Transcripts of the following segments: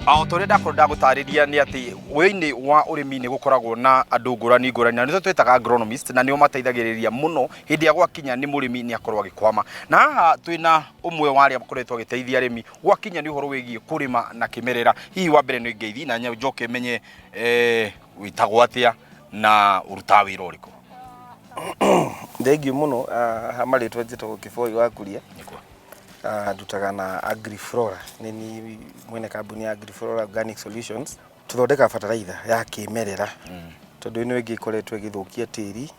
O ta ũrĩa ndakorwo ndagũtarĩria nĩ atĩ wĩinĩ wa ũrĩmi nĩ gũkoragwo na andũ ngũrani ngũrani, na nĩo twĩtaga agronomist, na nĩo mateithagĩrĩria mũno hĩndĩ ĩrĩa gwakinya nĩ mũrĩmi nĩ akorwo agĩkwama. Na haha twĩna ũmwe wa arĩa makoretwo agĩteithia arĩmi gwakinya nĩ ũhoro wĩgiĩ kũrĩma na kĩmerera. Hihi wa mbere nĩ ngeithi na njoke menye wĩtagwo atĩa na ũrutaga wĩra ũrĩkũ? Thengiũ mũno. Ha marĩtwa njĩtagwo Kĩboi wa Kuria. Nĩguo. Ndutaga na Agriflora, nĩ niĩ mwene kambuni ya Agriflora Organic Solutions. Tũthondekaga bataraitha ya kĩmerera tondũ ĩno ĩngĩ ĩkoretwo ĩgĩthũkia tĩri,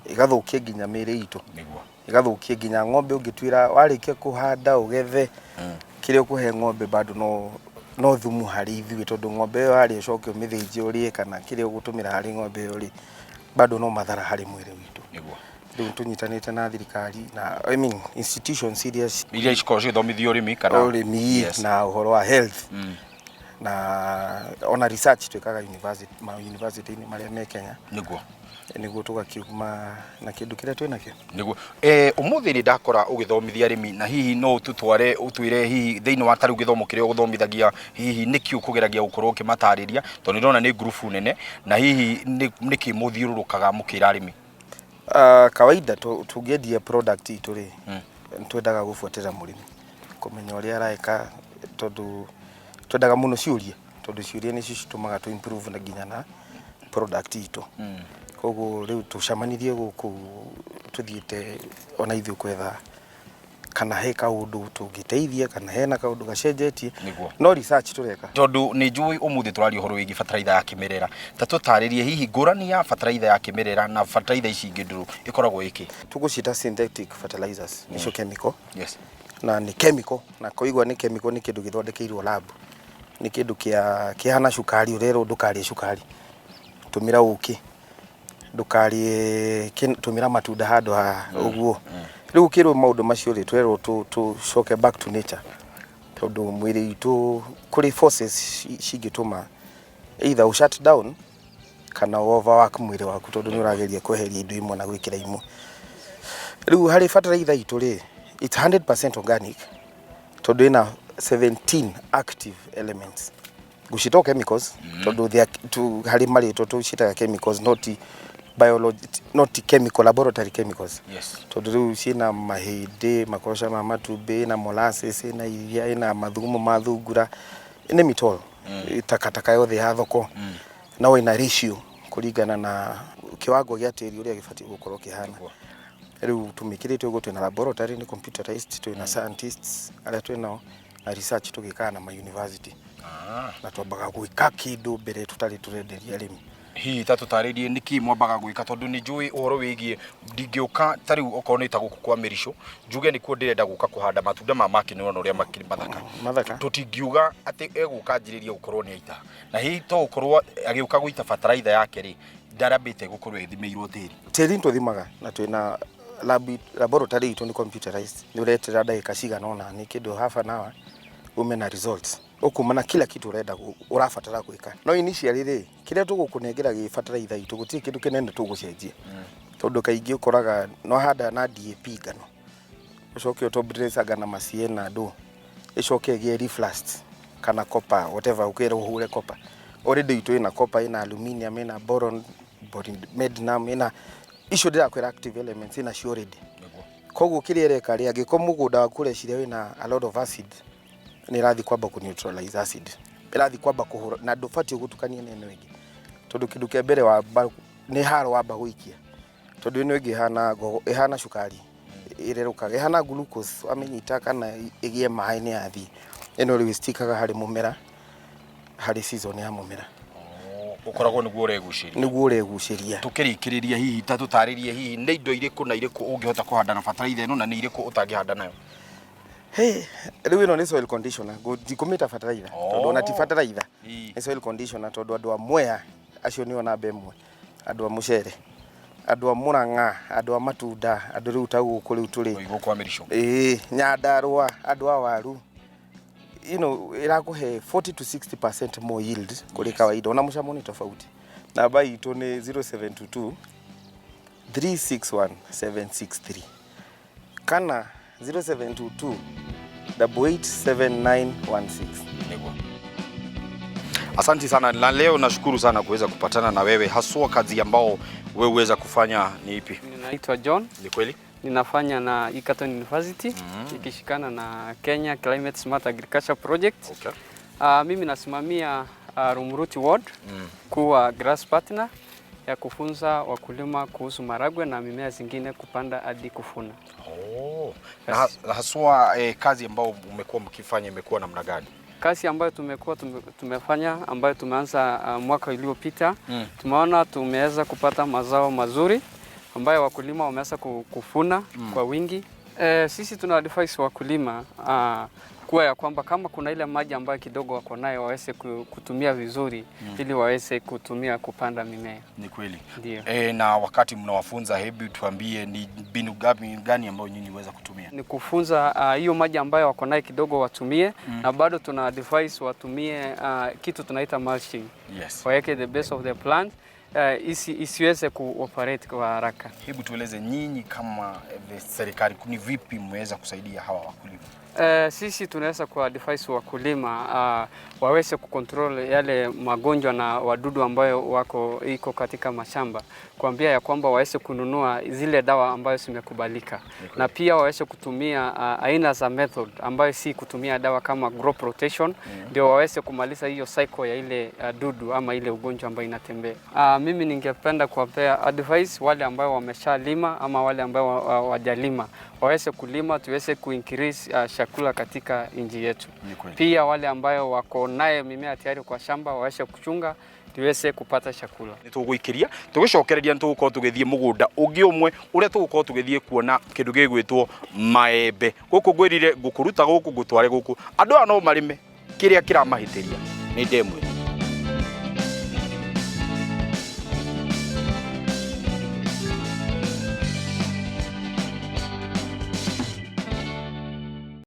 ĩgathũkia nginya mĩrĩ itũ, ĩgathũkia nginya ng'ombe. Ũngĩtuĩra warĩkia kũhanda ũgethe, kĩrĩa ũkũhe ng'ombe bado no thumu harĩ ithuĩ, tondũ ng'ombe ĩyo harĩa ũcoke ũmĩthĩnje ũrĩe kana kĩrĩa ũgũtũmĩra harĩ ng'ombe ĩyo rĩ, bado no mathara harĩ mwĩrĩ witũ. Rĩu tũnyitanĩte na thirikari na, I mean, institutions iria iria cikoragwo cigĩthomithia ũrĩmi kana ũrĩmi na ũhoro wa health na ona research twĩkaga university, ma university-inĩ marĩa me Kenya, nĩguo tũgakiuma na kĩndũ kĩrĩa twĩ nakĩo. Nĩguo. Ũmũthĩ nĩ ndakora ũgĩthomithia arĩmi, na hihi no ũtũtware ũtwĩre hihi thĩinĩ wa tarĩu gĩthomo kĩrĩa ũgũthomithagia, hihi nĩkĩ ũkũgeragia gũkorwo ũkĩmatarĩria, tondũ nĩ ndĩrona nĩ ngurubu nene, na hihi nĩkĩ mũthiũrũrũkaga mũkĩra arĩmi? Kawaida tũngĩendia product itũ rĩ, twendaga gũbuatĩrĩra mũrĩmi, kũmenya ũrĩa areka, tondũ twendaga mũno ciũria, tondũ ciũria nĩcio citũmaga tũ improve na nginya na product itũ. Koguo rĩu tũcemanirie gũkũ tũthiĩte ona ithuĩ kwetha kana he kaũndũ tũngĩteithia kana hena kaũndũ gacenjetie. No research tũreka. Tondũ nĩ njũĩ ũmũthĩ tũraria ũhoro wĩgiĩ bataraitha ya kĩmerera, ta tũtarĩrie hihi ngũrani ya bataraitha ya kĩmerera na bataraitha ici ingĩ ndũrũ ĩkoragwo ĩkĩ? Tũgũciĩta synthetic fertilizers, nĩcio chemical. Na nĩ chemical, na kũigua nĩ chemical, nĩ kĩndũ gĩthondekeirwo lab, nĩ kĩndũ kĩa kĩhana cukari. Ũrerwo ndũkarĩe cukari, tũmĩra ũkĩ, ndũkarĩe, tũmĩra matunda handũ ha ũguo. Rĩu ũkĩrwo maũndũ macio rĩ, twerwo tũcoke back to nature, tondũ mwĩrĩ itũ kũrĩ forces cingĩtũma either ũ shut down kana overwork mwĩrĩ waku, tondũ nĩ ũrageria kweheria indo imwe na gwĩkĩra imwe. Rĩu harĩ bataraitha itũ rĩ, it's 100% organic, tondũ ĩna 17 active elements. Ngũciĩta chemicals tondũ they are, harĩ marĩtwa tũciĩtaga chemicals, not biology, not chemical, laboratory chemicals. Tondũ rĩu ciĩna mahĩndĩ, makoroca ma matumbĩ, ĩna molasses, ĩna iria, ĩna mathugumo ma thungura, nĩ mitol, takataka yothe ya thoko, no ĩna ratio kũringana na kiwango gĩa tĩri ũrĩa gĩbatiĩ gũkorwo kĩhana. Rĩu tũmĩkĩrĩte ũguo, twĩna laboratory nĩ computerized, twĩna scientists arĩa twĩnao na research tũgĩkaga na ma university, na twambaga gwĩka kĩndũ mbere tũtarĩ tũrenderia arĩmi. Hihi ta tũtarĩrie nĩkĩ mwambaga gwĩka, tondũ nĩ njũĩ ũhoro wĩgiĩ ndingĩũka ta rĩu okorwo nĩ ta gũkũ kwa Mĩricũ, njuge nĩkuo ndĩrenda gũka kũhanda matunda ma makĩnĩona ũrĩa makĩrĩ mathaka. Mathaka. Tũtingiuga atĩ egũka anjĩrĩrie gũkorwo nĩ aita, na hihi to gũkorwo agĩũka gũita bataraitha yake rĩ, ndarambĩte gũkorwo ĩthimĩirwo tĩri. Tĩri nĩtũthimaga na twĩna lab, laboratory itũ nĩ computerized. Nĩ ũreterera ndagĩka cigana ũna, nĩ kĩndũ half an hour, ume na results, ũkuma na kila kitu ũrenda ũrabatara gwĩka. No initially rĩ, kĩrĩa tũgũkũnengera gĩ bataraitha itũ, gũtirĩ kĩndũ kĩnene tũgũcenjia, tondũ kaingĩ ũkoraga no handa na DAP ngano, ũcoke ũtop dress anga na maciena ndũ, ĩcoke ĩgĩe reflast kana copper, whatever, ũkĩrwo ũhũre copper. Already itũ ĩna copper, ĩna aluminium, ĩna boron, molybdenum, ĩna icio ndĩrakwĩra active elements ĩna cio already. Koguo kĩrĩa ĩreka rĩ, angĩkorwo mũgũnda waku ũreciria wĩna a lot of acid, nĩ ĩrathiĩ kwamba kũ neutralize acid, ĩrathiĩ kwamba kũhũra, na ndũbatiĩ gũtukania na ĩno ĩngĩ, tondũ kĩndũ kĩa mbere wamba nĩ haro wamba gũikia, tondũ ĩno ĩngĩ ĩhana gogo, ĩhana cukari ĩrerũkaga, ĩhana glucose, wamĩnyita kana ĩgĩe maĩ nĩ yathiĩ. Ĩno rĩu ĩstikaga harĩ mũmera, harĩ season ya mũmera. Ũkoragwo nĩguo ũregucĩria. Nĩguo ũregucĩria. Tũkĩrĩkĩrĩria, hihi ta tũtarĩrie hihi nĩ indo irĩkũ na irĩkũ ũngĩhota kũhanda na bataraitha ĩno, na nĩ irĩkũ ũtangĩhanda nayo? Hey, rĩu ĩno nĩ soil conditioner. Ndikũmĩta bataraitha tondũ ona ti bataraitha. Nĩ soil conditioner, tondũ andũ a Mwea acio nĩo namba ĩmwe, andũ a mũcere, andũ a Mũrang'a, andũ a matunda, andũ rĩu ta gũkũ rĩu tũrĩ Gũkũ kwa Mĩricũ. Ĩĩ, Nyandarũa, andũ a waru, ĩrakũhe 40 to 60% more yield kũrĩ kawaida, ona mũcamo nĩ tofauti. Namba itũ nĩ 0722 361 763 kana 0722 887916. Nĩguo. Asante sana na leo nashukuru sana kuweza kupatana na wewe, haswa kazi ambao wewe uweza kufanya ni ipi? Ninaitwa John. Ni kweli? Ninafanya na Egerton University ikishikana na Kenya Climate Smart Agriculture Project. Mimi nasimamia Rumuruti Ward kuwa grass partner ya kufunza wakulima kuhusu maragwe na mimea zingine kupanda hadi kuvuna. Oh. Na haswa kazi ambao umekuwa mkifanya imekuwa namna gani? Kazi ambayo tumekuwa tumefanya ambayo tumeanza mwaka uliopita, tumeona tumeweza kupata mazao mazuri ambayo wakulima wameweza kuvuna kwa wingi. Sisi tuna advise wakulima kuwa ya kwamba kama kuna ile maji ambayo kidogo wako nayo waweze kutumia vizuri ili waweze kutumia kupanda mimea. Ni kweli. Ndio. Na wakati mnawafunza, hebu tuambie ni mbinu gani ambayo nyinyi huweza kutumia? Ni kufunza hiyo maji ambayo wako nayo kidogo watumie, na bado tuna advise watumie kitu tunaita mulching. Waweke the base of the plant isiweze kuoperate kwa haraka. Hebu tueleze nyinyi kama serikali ni vipi mmeweza kusaidia hawa wakulima? Sisi tunaweza ku advise wakulima waweze kucontrol yale magonjwa na wadudu ambayo wako iko katika mashamba, kuambia ya kwamba waweze kununua zile dawa ambayo zimekubalika, na pia waweze kutumia aina za method ambayo si kutumia dawa kama crop rotation, ndio waweze kumaliza hiyo cycle ya ile dudu ama ile ugonjwa ambayo inatembea. Mimi ningependa kuwapea advice wale ambao wameshalima ama wale ambao wajalima waweze kulima, tuweze kuincrease chakula katika nchi yetu. Ni kweli. Pia wale ambayo wako naye mimea tayari kwa shamba waweze kuchunga tuweze kupata chakula. Nĩ tũgũikĩria tũgĩcokereria, nĩ tũgũkorwo tũgĩthiĩ mũgũnda ũngĩ ũmwe ũrĩa tũgũkorwo tũgĩthiĩ kuona kĩndũ gĩgwĩtwo maembe. Gũkũ ngwĩrire ngũkũruta gũkũ ngũtware gũkũ, andũ aya no marĩme, kĩrĩa kĩramahĩtĩria nĩ ndemu ĩno.